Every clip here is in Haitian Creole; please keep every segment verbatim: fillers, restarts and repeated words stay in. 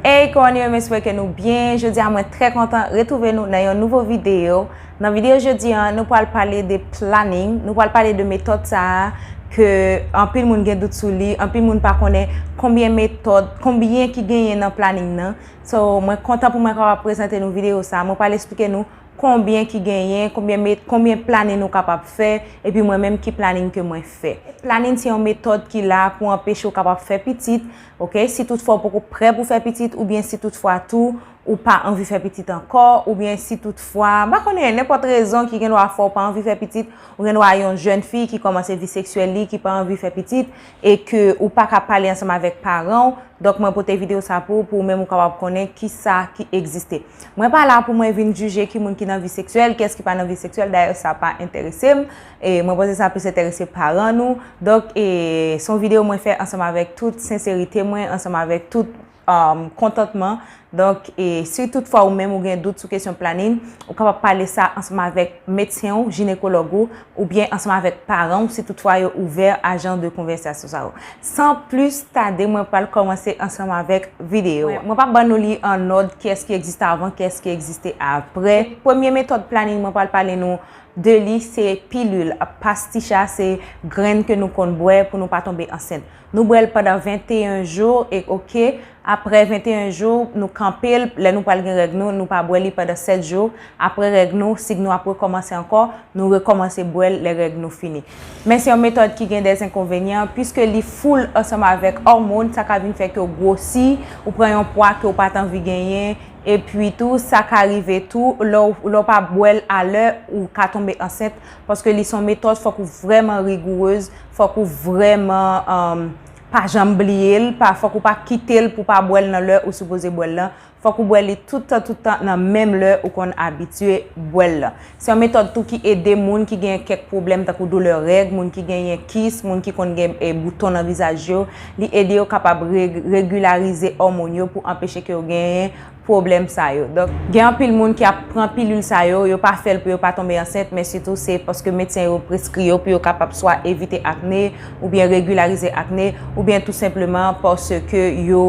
Hey, kòman nou ye? M espere ke nou byen. Jodi a, mwen trè kontan retwouve nou nan yon nouvo videyo. Nan videyo jodi a, nou pral pale de planning, nou pral pale de metòd sa a ke anpil moun gen dout sou li, anpil moun pa konnen konbyen metòd, konbyen ki genyen nan planning nan. So, mwen kontan pou mwen kapab prezante nou videyo sa a. Mwen pral esplike nou konbyen ki genyen, konbyen met, konbyen planning nou kapab fè, epi mwen menm ki planning ke mwen fè. Planning se yon metòd ki la pou anpeche w kapab fè pitit, ok? Si toutfwa w poko prè pou fè pitit, oubyen si toutfwa tou ou pa anvi fè pitit ankò, oubyen si toutfwa, m pa konnen, nenpòt rezon ki gen dwa fè w pa anvi fè pitit, ou gen dwa yon jèn fi ki kòmanse vi seksyèl li, ki pa anvi fè pitit, e ke ou pa ka pale ansanm avèk paran w, donk mwen pote videyo sa pou ou, pou ou menm ou kapab konnen kisa ki egziste. Mwen pa la pou mwen vin jije ki moun ki nan vi seksyèl, kiyès ki pa nan vi seksyèl, dayè sa pa enterese m, e mwen panse sa plis enterese paran nou. Donk, e, se yon videyo mwen fè ansanm avèk tout senserite mwen, ansanm avèk tout um, kontantman. Donk, e, si toutfwa ou menm ou gen dout sou kesyon planning, ou kapab pale sa ansanm avèk medsen ou, jinekològ ou, oubyen ansanm avèk paran w, si toutfwa yo ouvè a jan de konvèsasyon sa yo. San plis tade, mwen pral kòmanse ansanm avèk videyo a. Mwen, mwen p ap ban nou li an òd kiyès ki egziste avan, kiyès ki egziste aprè. Premye metòd planning mwen pral pale nou de li, se pilil, pastich la, se grenn ke nou konn bwè pou nou pa tonbe ansent. Nou bwè l pandan venteyen jou, e ok, apre venteyen jou, nou kanpe l, lè nou pral gen règ nou, nou pa bwè li pandan sèt jou, apre règ nou, sik nou ap rekòmanse ankò, nou rekòmanse bwè l lè règ nou fini. Men se yon metòd ki gen dè enkonvenyan, piske li full ansanm avèk òmòn, sa ka vin fè ke w gwosi, ou pran yon pwa ke w pa t anvi genyen, epi tou, sa ka rive tou, lè w, lè w pa bwè l alè, ou ka tonbe ansent, paske li se yon metòd, fòk ou vrèman rigourez, fòk ou vrèman, um, pa janm bliye l, pa, fòk ou pa kite l pou pa bwè l nan lè ou sipoze bwè l lan, fòk ou bwè li tout tan, tout tan nan menm lè ou konn abitye bwè l lan. Se yon metòd tou ki ede moun ki gen kèk pwoblèm tankou doulè règ, moun ki genyen kis, moun ki konn gen, e, bouton nan vizaj yo. Li ede yo kapab re-, regilarize òmòn yo pou anpeche ke yo genyen pwoblèm sa yo. Donk, gen anpil moun ki ap pran pilil sa yo, yo pa fè l pou yo pa tonbe ansent, men sitou se paske medsen yo preskri yo pou yo kapab swa evite akne, oubyen regilarize akne, oubyen tou senpleman paske yo,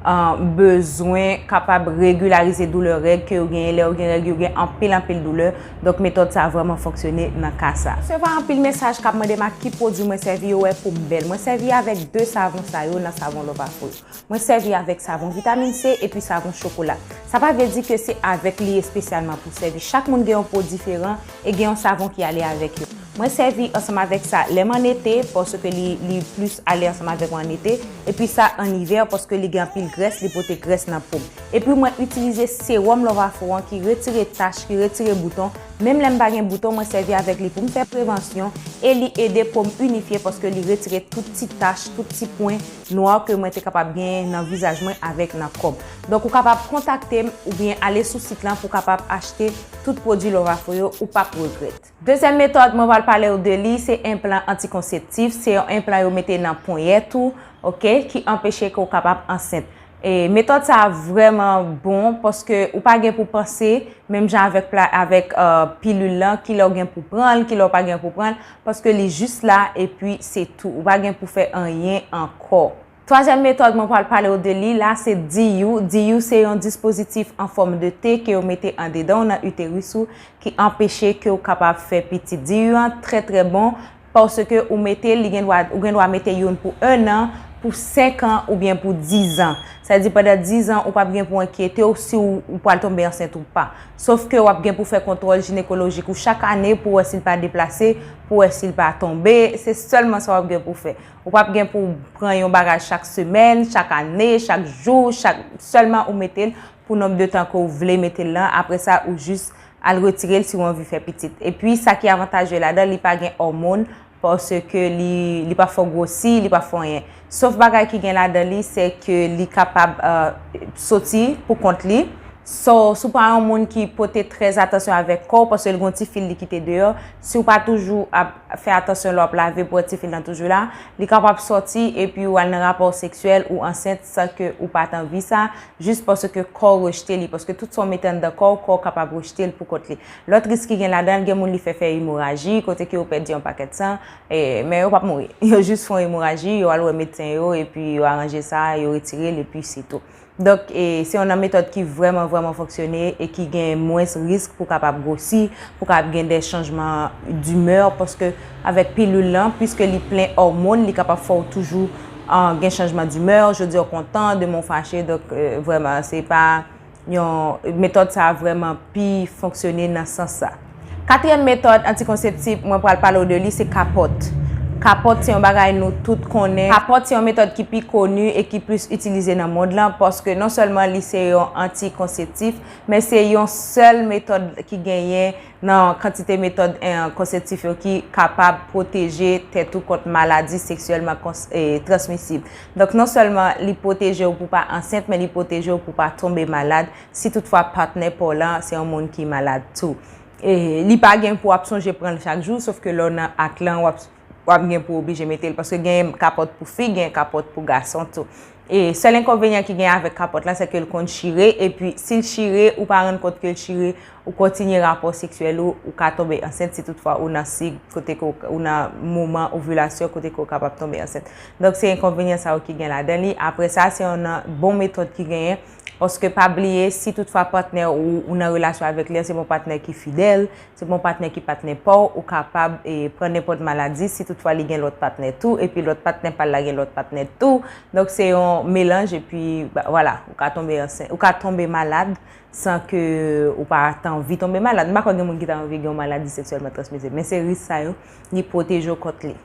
ah, bezwen kapab regilarize doulè règ ke yo genyen. Lè yo gen règ, yo gen anpil, anpil doulè. Donk, metòd sa vrèman fonksyone nan ka sa. Resevwa anpil mesaj k ap mande m ak ki pwodui mwen sèvi, yo wè pou m bèl. Mwen sèvi avèk de savon sa yo nan savon Love Afro. Mwen sèvi avèk savon vitamin C epi savon chokola. Sa pa vle di ke se avèk li espesyalman pou sèvi. Chak moun gen yon po diferan e gen yon savon ki ale avèk yo. Mwen sèvi ansanm avèk sa lè m an ete, paske li, li plis ale ansanm avèk mwen an ete. Epi sa an ivè, paske li gen anpil grès, li pote grès nan po m. Epi mwen itilize sewòm Love Afro an ki retire tach, ki retire bouton. Menm lè m pa gen bouton, mwen sèvi avèk li pou m fè prevansyon e li ede po m inifye paske li retire tout ti tach, tout ti pwen nwa ke mwen te kapab gen nan vizaj mwen avèk nan kò m. Donk, ou kapab kontakte m oubyen ale sou sit lan pou w kapab achte tout pwodui Love Afro yo, ou p ap regrèt. Dezyèm metòd mwen pral pale w de li, se enplan antikonseptif. Se yon enplan yo mete nan ponyèt ou, ok, ki anpeche ke w kapab ansent. E metòd sa a vrèman bon paske ou pa gen pou panse, menm jan avèk pla-, avèk, euh, pilil lan, kilè w gen pou pran l, kilè w pa gen pou pran l, paske li jis la epi se tou. Ou pa gen pou fè anyen ankò. Twazyèm metòd mwen pral pale w de li la, se D U. D U se yon dispozitif an fòm de T ke yo mete andedan w nan iteris ou ki anpeche ke w kapab fè pitit. D U an trè, trè bon paske ou mete l, li gen dwa, ou gen dwa mete youn pou ennan, pou senk an oubyen pou diz an. Sa vle di pandan diz an, ou p ap gen pou enkyete w si w, ou pral tonbe ansent ou pa. Sof ke w ap gen pou fè kontwòl jinekolojik ou chak ane pou wè si l pa deplase, pou wè si l pa tonbe. Se sèlman sa w ap gen pou fè. Ou p ap gen pou w pran yon bagay chak semèn, chak ane, chak jou, chak, sèlman ou mete l pou nonb de tan ke w vle mete l lan. Apre sa, ou jis al retire l si w anvi fè pitit. Epi, sa ki avantaje ladan, li pa gen òmòn, paske li, li pa fè w gwosi, li pa fè w anyen. Sof bagay ki gen ladan li, se ke li kapab, euh, soti pou kont li. So, si w pa yon moun ki pote trè atansyon avèk kò w, paske l gen yon ti fil li kite deyò, si w pa toujou ap fè atansyon lè w ap lave pou wè ti fil lan toujou la, li kapab sòti epi w al nan rapò seksyèl ou ansent san ke ou pa t anvi sa, jis paske kò w rejte li, paske tout sa w mete anndan kò w, kò w kapab rejte l pou kont li. Lòt risk ki gen ladan l, gen moun li fè fè emoraji, kote ke yo pèdi yon pakèt san, e, men yo p ap mouri. Yo jis fè yon emoraji, yo al wè medsen yo, epi yo aranje sa, yo retire l, epi se tou. Donk, e, se yon nan metòd ki vrèman, vrèman fonksyone e ki gen mwens risk pou kapab gwosi, pou kapab gen de chanjman dimè, paske avèk pilil lan, piske li plen òmòn, li kapab fè w toujou, ah, gen chanjman dimè, jodi w kontan, demen w fache, donk, e, vrèman, se pa yon, metòd sa a vrèman pi fonksyone nan sans sa. Katriyèm metòd antikonseptif mwen pral pale w de li, se kapòt. Kapòt se yon bagay nou tout konnen. Kapòt se yon metòd ki pi koni e ki plis itilize nan mond lan, paske non sèlman li se yon antikonseptif, men se yon sèl metòd ki genyen nan kantite metòd, eh, konseptif yo ki kapab pwoteje tèt ou kont maladi seksyèlman kons-, eh, transmisib. Donk, non sèlman li pwoteje w pou pa ansent, men li pwoteje w pou pa tonbe malad si toutfwa patnè pa w lan se yon moun ki malad tou. E li pa gen pou w ap sonje pran l chak jou, sòf ke lè w nan ak lan, w ap, w ap gen pou w oblije mete l, paske gen kapòt pou fi, gen kapòt pou gason tou. E sèl enkonvenyan ki gen avèk kapòt lan, se ke l konn chire, epi si l chire, ou pa rann kont ke l chire, ou kontinye rapò seksyèl ou, ou ka tonbe ansent si toutfwa ou nan sik, kote ke w, ou nan moman ovilasyon, kote ke w kapab tonbe ansent. Donk, se enkonvenyan sa yo ki gen ladan li. Apre sa, se yon nan bon metòd ki genyen, paske pa bliye, si toutfwa patnè ou, ou nan relasyon avèk li an, se yon patnè ki fidèl, se yon patnè ki patnè pa w, ou kapab, e, pran nenpòt maladi, si toutfwa li gen lòt patnè tou, epi lòt patnè pa l la gen lòt patnè tou. Donk, se yon melanj, epi, ba, vwala, ou ka tonbe ansent, ou ka tonbe malad san ke ou pa ta anvi tonbe malad. M pa kwè gen moun ki ta anvi gen yon maladi seksyèlman transmisib, men se risk sa yo, li pwoteje w kont li.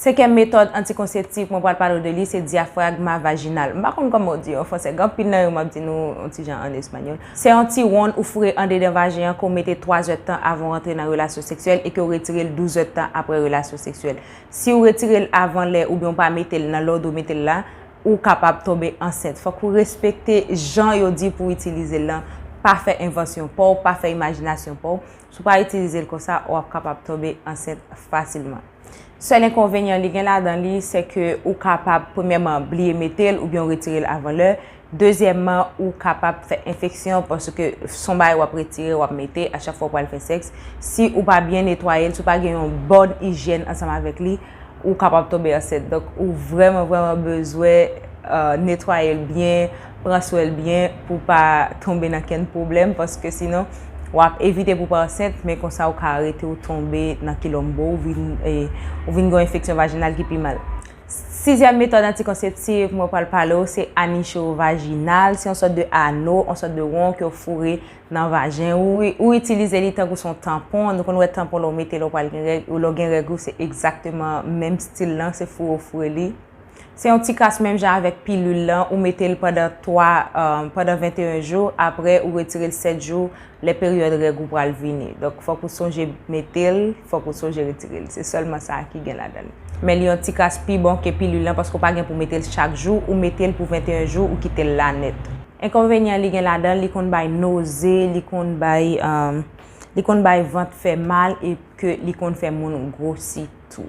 Senkyèm metòd antikonseptif mwen pral pale w de li, se dyafragma vajinal. M pa konn kòman w di an fransè, gen anpil nan yo m ap di nou yon ti jan an espanyòl. Se yon ti wonn ou foure andedan vajen an ke w mete twa zèdtan avan w rantre nan relasyon seksyèl e ke w retire l douz zèdtan apre relasyon seksyèl. Si w retire l avan lè oubyen w pa mete l nan lè w dwe mete l la, ou kapab tonbe ansent. Fòk ou respekte jan yo di pou w itilize l lan. Pa fè envansyon pa w, pa fè imajinasyon pa w. Si w pa itilize l konsa, w ap kapab tonbe ansent fasilman. Sèl enkonvenyan li gen ladan li, se ke ou kapab, premyèman, bliye mete l oubyen w retire l avan lè. Dezyèmman, ou kapab fè enfeksyon paske s on bagay w ap retire, w ap mete, a chak fwa w pral fè sèks. Si ou pa byen netwaye l, si w pa gen yon bòn ijyèn ansanm avèk li, ou kapab tonbe ansent. Donk, ou vrèman, vrèman bezwen, euh, netwaye l byen, pran swen l byen pou pa tonbe nan kenn pwoblèm, paske sinon, w ap evite pou pa ansent, men konsa ou ka rete ou tonbe nan kilonbo, ou vin, e, ou vin gen yon enfeksyon vajinal ki pi mal. Sizyèm metòd antikonseptif mwen pral pale w, se anicho vajinal. Se yon sòt de ano, yon sòt de won ke w foure nan vajen ou. Ou itilize li tankou se yon tanpon. Nou konn wè tanpon lè w mete l, ou pral gen règ, ou lè w gen règ ou, se egzakteman menm stil lan, se foure w foure li. Se yon ti kras menm jan avèk pilil lan, ou mete l pandan twa, euh, pandan venteyen jou, apre ou retire l sèt jou, lè peryòd règ ou pral vini. Donk, fòk ou sonje mete l, fòk ou sonje retire l. Se sèlman sa ki gen ladan li. Men li yon ti kras pi bon ke pilil lan, paske w pa gen pou mete l chak jou, ou mete l pou venteyen jou, ou kite l la nèt. Enkonvenyan li gen ladan, li konn bay noze, li konn bay, um, li konn bay vant fè mal, e ke li konn fè moun gwosi tou.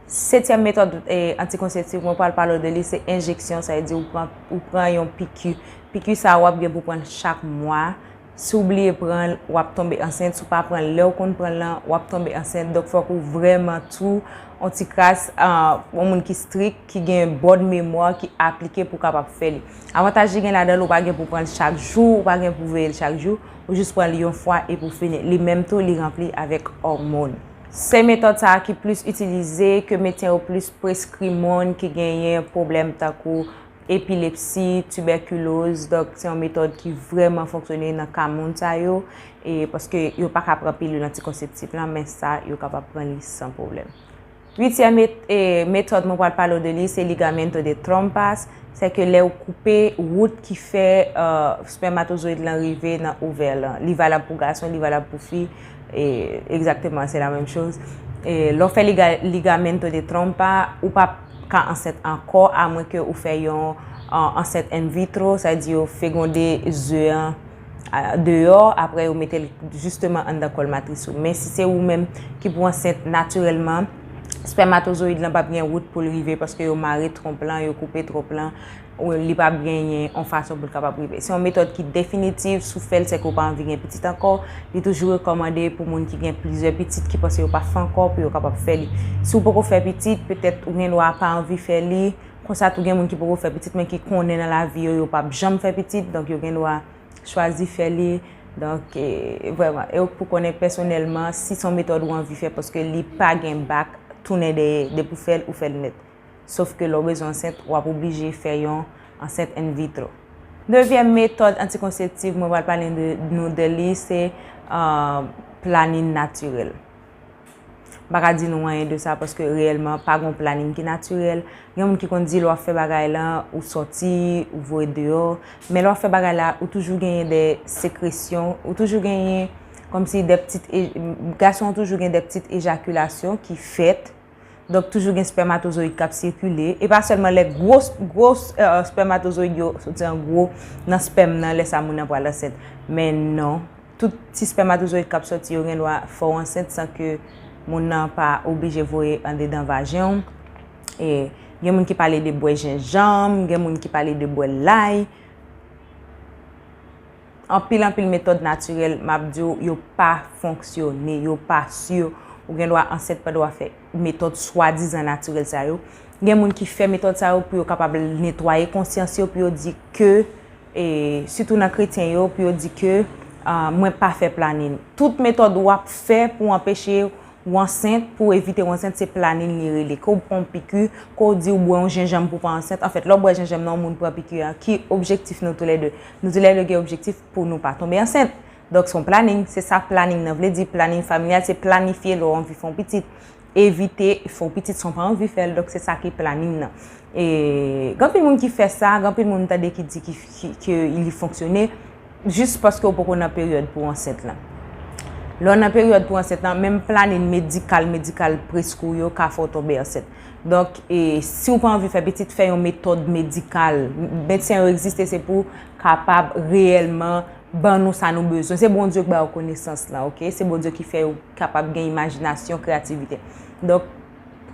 Setyèm metòd, eh, antikonseptif, mwen pral pale w de li, se enjeksyon, sa vle di ou pran, ou pran yon piki. Piki sa a, w ap gen pou pran l chak mwa. Si w bliye pran l, w ap tonbe ansent. Si w pa pran l lè w konn pran l lan, w ap tonbe ansent. Donk, fòk ou vrèman tou, yon ti kras, ah, yon moun ki strik, ki gen bòn memwa, ki aplike pou w kapab fè li. Avantaj li gen ladan l, ou pa gen pou pran l chak jou, ou pa gen pou veye l chak jou, ou jis pran l yon fwa epi w fini. Li menm tou, li ranpli avèk òmòn. Se metòd sa a ki plis itilize, ke medsen yo plis preskri moun ki genyen pwoblèm tankou epilepsi, tibèkiloz. Donk, se yon metòd ki vrèman fonksyone nan ka moun sa yo, e paske yo pa ka pran pilil antikonseptif lan, men sa, yo kapab pran li san pwoblèm. Uityèm met-, e, metòd mwen pral pale w de li, se ligamento de trompas. Se ke lè w koupe wout ki fè, euh, spèmatozoyid lan rive nan ovè lan. Li valab pou gason, li valab pou fi. E, egzakteman, se la menm choz. E, lè w fè liga-, ligamento de trompa, ou p ap ka ansent ankò, amwen ke ou fè yon, euh, ansent in vitro, sa vle di yo fegonde ze an, a, deyò, apre yo mete l jisteman anndan kòl matris ou. Men si se ou menm ki pou ansent natirèlman, spèmatozoyid lan p ap gen wout pou l rive paske yo mare twonp lan, yo koupe twonp lan, ou, li p ap genyen yon fason pou l kapab rive. Se yon metòd ki definitif, si w fè l, se ke w pa anvi gen pitit ankò. Li toujou rekòmande pou moun ki gen plizyè pitit, ki panse yo pa fè ankò, pou yo kapab fè li. Si w poko fè pitit, petèt ou gen dwa pa anvi fè li, Konsa tou gen moun ki poko fè pitit, men ki konnen nan lavi yo, yo p ap janm fè pitit, donk yo gen dwa chwazi fè li. Donk, e, vrèman, e ou k pou konnen pèsonèlman, si se yon metòd ou anvi fè, paske li pa gen bak, tounen dèyè, depi w fè l, ou fè l nèt. Sof ke lè w bezwen ansent, w ap oblije fè yon ansent in vitro. Dezyèm metòd antikonseptif mwen pral pale de, nou de li, se, euh, planin natirèl. M pa ka di nou anyen de sa paske reyèlman pa gon planin ki natirèl. Gen moun ki konn di lè w ap fè bagay la, ou sòti, ou voye deyò. Men lè w ap fè bagay la, ou toujou genyen de sekresyon, ou toujou genyen kòmsi de ptit e-, gason an toujou gen de ptit ejakilasyon ki fèt. Donk, toujou gen spèmatozoyid k ap sikile. E pa sèlman lè gwo, gwo, eh, spèmatozoyid yo soti an gwo nan spèm nan, lè sa moun nan pral ansent. Men non, tout ti spèmatozoyid k ap sòti yo gen dwa fè w ansent san ke moun nan pa oblije voye andedan vajen w. E gen moun ki pale de bwè jenjanm, gen moun ki pale de bwè lay. Anpil, anpil metòd natirèl, m ap di w, yo pa fonksyone, yo pa si. Ou gen dwa ansent pandan w ap fè metòd swadizan natirèl sa yo. Gen moun ki fè metòd sa yo pou yo kapab netwaye konsyans yo, pou yo di ke, e, sitou nan kretyen yo, pou yo di ke, ah, mwen pa fè planin. Tout metòd w ap fè pou anpeche w ansent, pou evite w ansent, se planin li rele. Ke w pran yon piki, ke w di w bwè yon jenjanm pou w pa ansent. Anfèt, lè w bwè jenjanm nan, yon moun pran piki a, ki objektif nou toulède? Nou toulède gen objektif pou nou pa tonbe ansent. Donk, se yon planin, se sa planin nan vle di. Planin familyal, se planifye lè w anvi fè yon pitit. Evite fè yon pitit san w pa anvi fè l. Donk, se sa ki planin nan. E gen anpil moun ki fè sa, gen anpil moun tande ki di ki, ki, ke li fonksyone. Jis paske w poko nan peryòd pou w ansent lan. Lè w nan peryòd pou w ansent lan, menm planin medikal, medikal preskri w yo ka fè w tonbe ansent. Donk, e, si w pa anvi fè pitit, fè yon metòd medikal. Medsen yo egziste, se pou kapab reyèlman ban nou sa nou bezwen. Se Bondye k ba yo konesans lan, oke? Se Bondye ki fè yo kapab gen imajinasyon, kreyativite. Donk,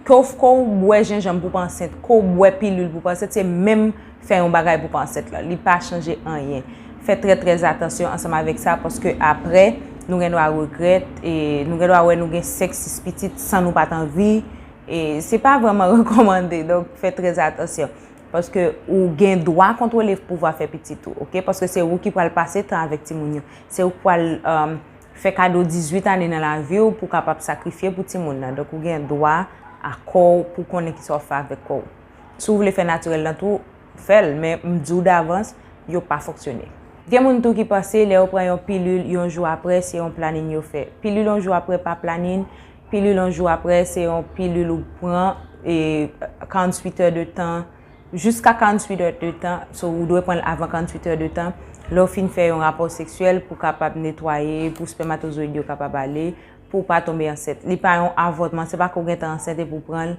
ke w, ke w bwè jenjanm pou w pa ansent, ke w bwè pilil pou w pa ansent, se menm fè yon bagay pou w pa ansent lan. Li pa chanje anyen. Fè trè, trè atansyon ansanm avèk sa, paske apre, nou gen dwa regrèt, e nou gen dwa wè nou gen senk, sis pitit san nou pa t anvi. E se pa vrèman rekòmande, donk fè trè atansyon. Paske ou gen dwa kontwole pouvwa fè pitit ou, oke? Paske se ou ki pral pase tan avèk timoun yo. Se ou ki pral, um, fè kado dizuit ane nan lavi w pou w kapab sakrifye pou timoun nan. Donk, ou gen dwa a kò w pou konnen kisa w fè avèk kò w. Si w vle fè natirèl lan tou, fè l, men m di w davans, yo pa fonksyone. Gen moun tou ki panse lè yo pran yon pilil yon jou apre, se yon planin yo fè. Pilil yon jou apre pa planin, pilil yon jou apre, se yon pilil ou pran, e, karanntuit è de tan, jiska karanntuit è de tan, so ou dwe pran l avan karanntuit è de tan. Lè w fin fè yon rapò seksyèl pou kapab netwaye, pou spèmatozoyid yo kapab ale, pou w pa tonbe ansent. Li pa yon avòtman, se pa ke w gentan ansent epi w pran l.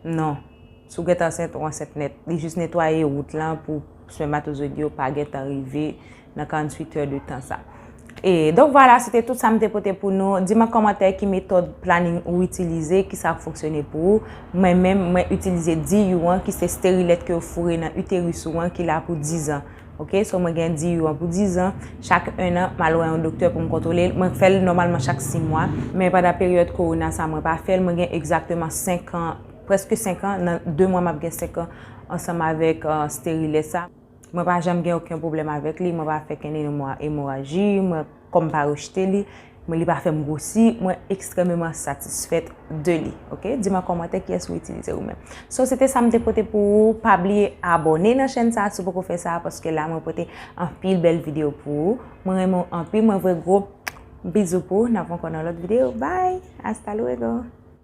Non. Si w gentan ansent, ou ansent nèt. Li jis netwaye wout lan pou spèmatozoyid yo pa gentan rive nan karanntuit è de tan sa. E, donk, vwala, se te tout sa m te pote pou nou. Di m an kòmantè ki metòd planin ou itilize, ki sa k fonksyone pou ou. Mwen menm, mwen itilize D U an, ki se sterilèt ke yo foure nan iteris ou an, ki la pou diz an. Oke, so mwen gen D U an pou diz an. Chak en an, m al wè yon doktè pou m kontwole l. Mwen fè l nòmalman chak sis mwa. Men pandan peryòd kowona sa, mwen pa fè l. Mwen gen egzakteman senk an, prèske senk an. Nan de mwa, m ap gen senk an ansanm avèk, euh, sterilèt sa. Mwen pa janm gen okenn pwoblèm avèk li, mwen pa fè kenn emoraji, mwen kò m pa rejte li, mwen li pa fè m gwosi, mwen ekstrèmeman satisfèt de li, oke? Di m an kòmantè kiyès ou itilize ou menm. So, se te sa m te pote pou ou. Pa bliye abòne nan chèn sa a si w poko fè sa, paske la mwen pote anpil bèl videyo pou ou. Mwen renmen w anpil, mwen voye gwo bizou pou ou. N ap wè ankò nan lòt videyo. Bye! Hasta luego!